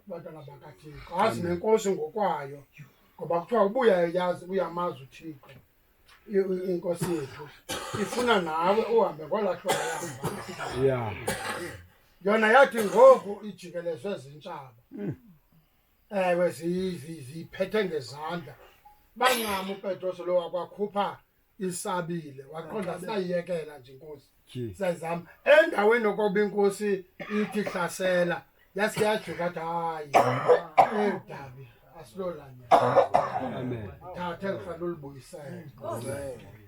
Abantwana bakaThixo azi nenkosi ngokwayo, ngoba kuthiwa ubuya yazi uyamazi uThixo. Inkosi yethu ifuna nawe uhambe ngolaa hlobo yahamba. Yona yathi ngoku ijikelezwe zintshaba. Ewe, ziyiphethe ngezandla. Bancama uPetros lo wakwakhupha isabile, waqonda sinayiyekela nje inkosi. Sayizama endaweni yokoba inkosi ithi hlasela, yaske yajuka athi hayi, eli dabi asilolanya. Amen. Thathe lifanele ulibuyisele.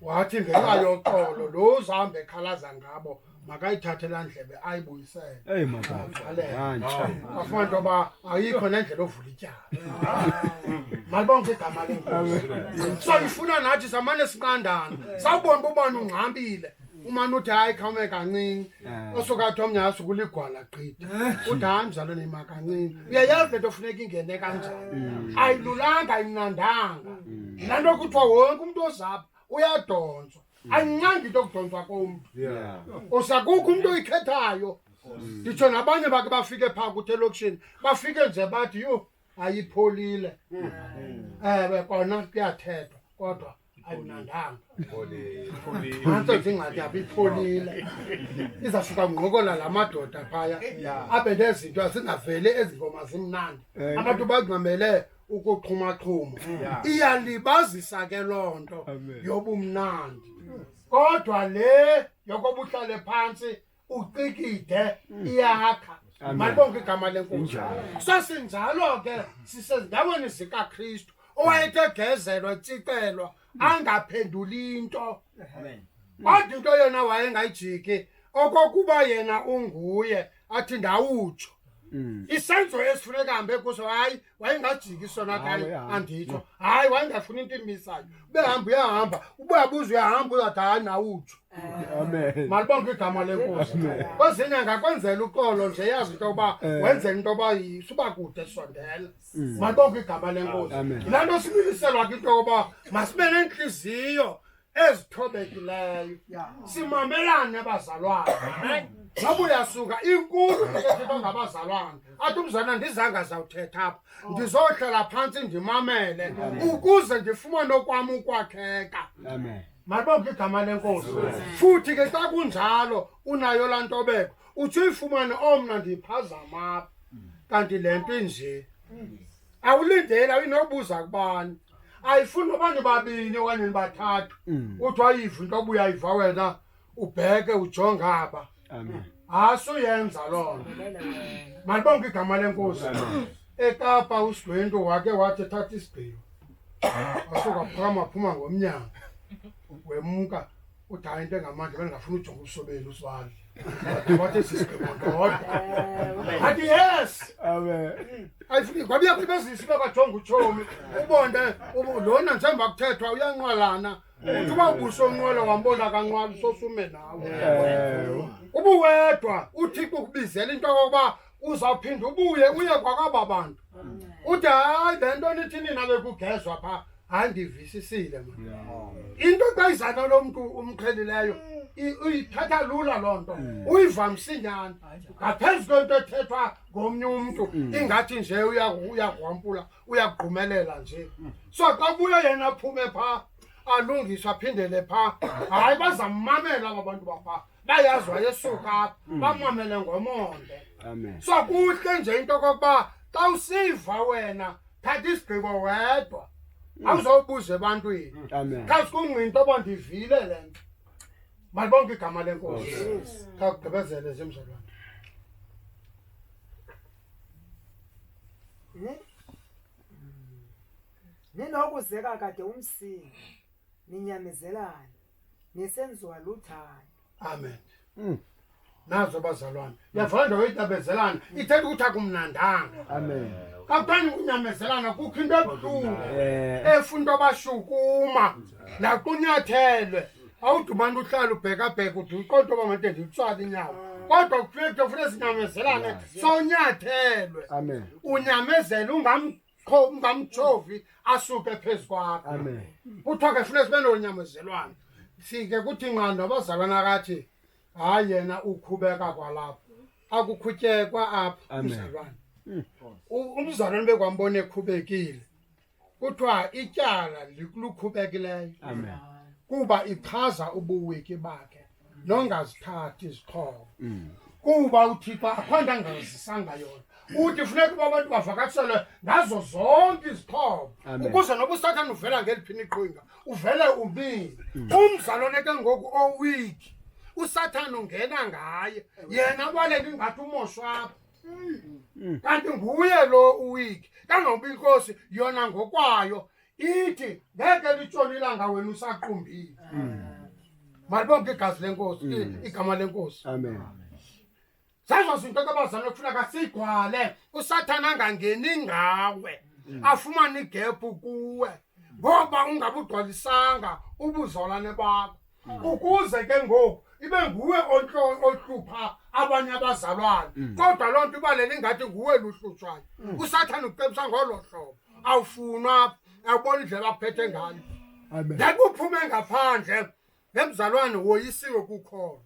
Wathi ngenxa yoxolo lo uzohamba ekhalaza ngabo makayithathe laa ndlebe ayibuyisele. Hey maka. Yantsha. Afuna into yoba ayikho nendlela ovula ityala. Malibonke igama lenkosi. So ifuna nathi samane sinqandana. Sawubona uba ubani ungxambile. Umane uthi hayi khawume kancinci. Osuka athi omnye asuke uligwala gqithi. Uthi hayi mzalwane ima kancinci. Uyayazi le nto funeka ingene kanjani. Ayilulanga, ayimnandanga. Laa nto kuthiwa wonke umntu ozapha uyadonswa. Ayinqandi into yokudonswa komntu. Usakukho umntu oyikhethayo. Nditsho nabanye bake bafike phaa kuthi elokishini, bafike nje bathi yho ayipholile. Ewe kona kuyathethwa kodwa ayimnandanga. Nantso nje ingxaki yabo, ipholile. Izawusuka kungqokola la madoda phaya, abe nezinto azingaveli ezi ngoma zimnandi. Abantu bangxamele ukuxhumaxhuma. Iyalibazisa ke loo nto yobumnandi. Kodwa le yokoba uhlale phantsi ucikide iyakha. Malibonke igama lenkosi. Sasinjalo ke sisezindaweni zikaKristu owayethe gezelwa etsicelwa angaphenduli into. Kodwa into yona wayengayijiki okokuba yena unguye athi ndawutsho. Isenzo esifuneka hambe kuso, hayi wayengajiki sona, hayi anditsho, hayi wayengafuni into imisayo. Ubehamba uyahamba, ubuyabuza uyahamba, uzathi hayi nawutsho. Amen. Malibonke igama lenkosi. Kwezinye angakwenzela uxolo nje, yazi into yoba wenzela into yoba suba kude sondela. Malibonke igama lenkosi. Yilaa nto sibiliselwa ke into yoba masibe nentliziyo ezithobekileyo, simamelane abazalwane. Noba uyasuka inkulu into ethethwa ngabazalwane, athi umzalwana ndizanga zawuthetha apha, ndizohlala phantsi ndimamele ukuze ndifumane okwam ukwakheka. Amen. Malibonke igama lenkosi. Futhi ke xa kunjalo unayo laa ntobeko, utsho uyifumane omna ndiyiphazama apha, kanti le nto inje. Awulindeli, awuyinobuza kubani, ayifuni noba nibabini okanye nibathathu. Uthi wayiva into obuya uyayiva wena, ubheke ujonge aba. Amen. Asuyenza loo nto. Malibonke igama lenkosi. eKapa uSidwento wake wathi ethatha isigqibo, wasuka phakama waphuma ngomnyango wemka, uthi hayi into engamandla bendingafuni ujonga ubuso benu usibali. Wathi esi sigqibo ndodwa, athi yes. Amen. Ayifuni kwabuya kulibazisa uba kwajonga utshomi ubonde lona njengoba kuthethwa uyanqwalana. Uthi uba ubuso onqwala wambona kanqwala usosume nawe. Ubuwedwa uThixo ukubizela into yokokuba uzawuphinda ubuye uye kwakwaba bantu. Uthi hayi le nto nithi nina bekugezwa phaa, hayi ndivisisile mna. Into xa izana lo mntu umqhelileyo uyithatha lula loo nto, uyiva msinyane ngaphezu kwento ethethwa ngomnye umntu, ingathi nje uyagwampula uyagqumelela nje. So xa buya yena aphume phaa alungiswe aphindele phaa, hayi bazammamela aba bantu baphaa, bayazi wayesuka apha, bamamele ngomonde. Amen. So kuhle nje into okokuba xa usiva wena thatha isigqibo wedwa, awuzobuza ebantwini. Amen. Khawusikungqina into yoba ndivile le nto. Malibonke igama lenkosi. Khawugqibezele nje mzalwane. Ninokuzeka kade umsindo, ninyamezelane, nisenziwa luthando. Amen. Nazo bazalwane, uyavana ndawo inyamezelana ithetha ukuthi akumnandanga. Amen. Kakutani ukunyamezelana kukho into ebuhlungu efuna into abashukuma nakunyathelwe. Awude umane uhlala ubhekabheka ude uqonde uba made nditswale inyawo, kodwa kufuneka kufuneka sinyamezelane sonyathelwe. Amen. Unyamezele ungamtshovi asuke phezu kwakho. Amen. Kuthiwa ke funeka sibe nonyamezelwano. Sike kuthi nqando abazalwana kathi hayi yena ukhubeka kwalapho, akukhutyekwa apha. Amen. Mzalwane. Umzalwane bekwambona ekhubekile kuthiwa ityala likukhubekileyo. Amen. Kuba ichaza ubuwiki bakhe nongazithathi izixhobo. Kuba uThixo akho nto angazisanga yona. Uthi funeka uba abantu bavakatshelwe ngazo zonke izixhobo. Amen. Ukuze noba uSathane uvela ngeliphi iqhinga, uvele umile. Umzalwane ke ngoku owiki, uSathane ungena ngaye. Yena baleke ingathi umoshwapha. Kanti nguye lo uwiki. Kangangoba inkosi yona ngokwayo ithi ngeke litshone ilanga wena usaqumbile. Malibonke igazi lenkosi, igama lenkosi. Amen. Zezo zinto ke bazalwane kufuneka sigwale, uSathana angangeni ngawe, afumane igephu kuwe, ngoba ungabugcwalisanga ubuzalwane bakho. Ukuze ke ngoku ibe nguwe ohlupha abanye abazalwane, kodwa loo nto ibalele ingathi nguwe luhlutshwayo. USathana ucebisa ngolo hlobo, awufunwa apha, awubona indlela akuphethe ngayo. Amen. Ngeke uphume ngaphandle ngemzalwane woyisiwe kukhona.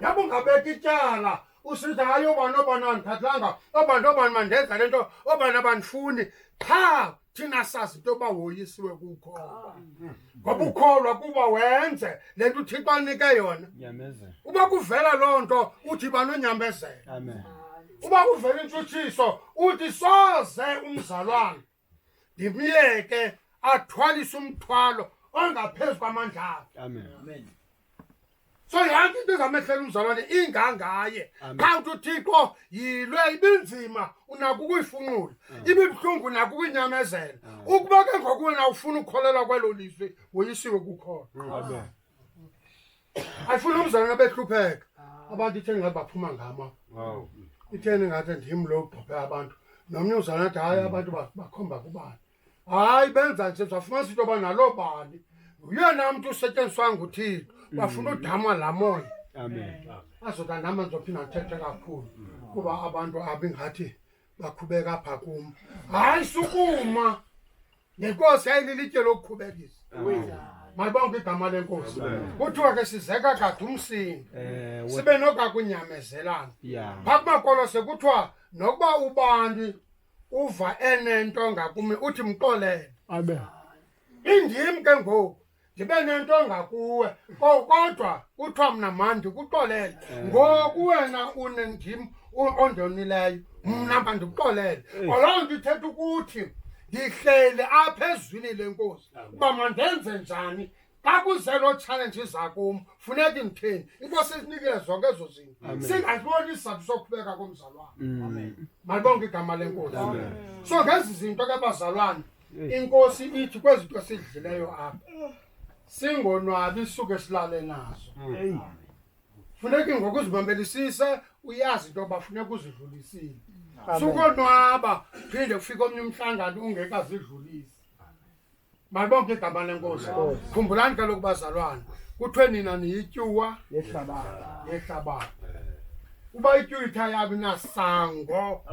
Yabe ungabeka ityala usithi hayi obani obani andiphathanga, obani obani mandenza le nto, obani abandifuni. Qha thina sazi into yoba woyisiwe kukholwa. Ngoba ukholwa kuba wenze le nto uThixo anike yona. Nyamezela. Uba kuvela loo nto uthi banonyamezela. Amen. Uba kuvela intshutshiso uthi soze umzalwane ndimyeke athwalise umthwalo ongaphezu kwamandla akhe. Amen. Amen. So yonke into ezamehlela umzalwane ingangaye. Amen. Qha uthi uThixo yilwe ibinzima unako ukuyifunqula, ibibuhlungu unako ukuyinyamezela. Ukuba ke ngoku wena ufuna ukukholelwa kwelo lizwi, woyisiwe kukholwa. Amen. Ayifuni umzalwane abehlupheka. Abantu itheni ngathi baphuma ngama. Wow. Itheni ngathi ndim lo ugqobhe abantu. Nomnye umzalwane athi hayi abantu bakhomba kubani. Hayi benza nje safumanisa into yoba naloo bani nguyena mntu usetyenziswa nguThixo. Bafuna udama laa moya. Amen. Azothi nam andizophinda ndithethe kakhulu kuba abantu abingathi bakhubeka apha kum. Hayi sukuma. Ngenkosi yayililitye lokukhubekisa. Malibonke igama lenkosi. Kuthiwa ke sizeka kade umsindo. Sibe nokakunyamezelana. Yeah. Phaa kumaKolose kuthiwa nokuba ubani uva enento ngakumi uthi mxolele. Amen. Indim ke ngoku ndibe nento ngakuwe kodwa kuthiwa mna mandikuxolele. Ngoku wena unendim ondonileyo, mna mandikuxolele. Loo nto ithetha ukuthi ndihleli apha ezwini lenkosi uba mandenze njani xa kuze loo challenge iza kum, funeka nditheni. Inkosi isinikile zonke ezo zinto, singaziboni isizathu sokukhubeka komzalwane. Malibonke igama lenkosi. So ngezi zinto ke bazalwane, inkosi ithi kwezi zinto sidlileyo apha singonwabi suke silale nazo. Funeka ngoku uzibambelisise, uyazi into yoba funeka uzidlulisile. Sukonwaba phinde kufike omnye umhlangano ungekazidlulisi. Malibonke igama lenkosi. Khumbulani kaloku bazalwane, kuthiwe nina niyityuwa yehlabathi. Uba ityuwa ithe ayabi nasango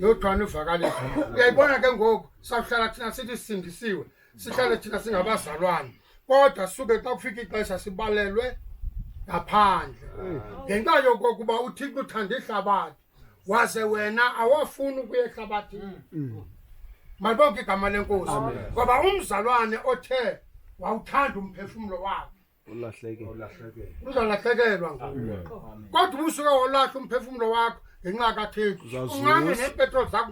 yothwana uvakalisa. Uyayibona ke ngoku sawuhlala thina sithi sisindisiwe, sihlale thina singabazalwane, kodwa suke xa kufika ixesha sibalelwe ngaphandle ngenxa yokokuba uThixo uthanda ihlabathi waze wena awafuni ukuya ehlabathini. Malibonke igama lenkosi. Ngoba umzalwane othe wawuthanda umphefumlo wakhe uzalahlekelwa nguwe, kodwa ubusuke wolahla umphefumlo wakho ngenxa kaThixo, Uzazuza. unqame neepetroli zakho.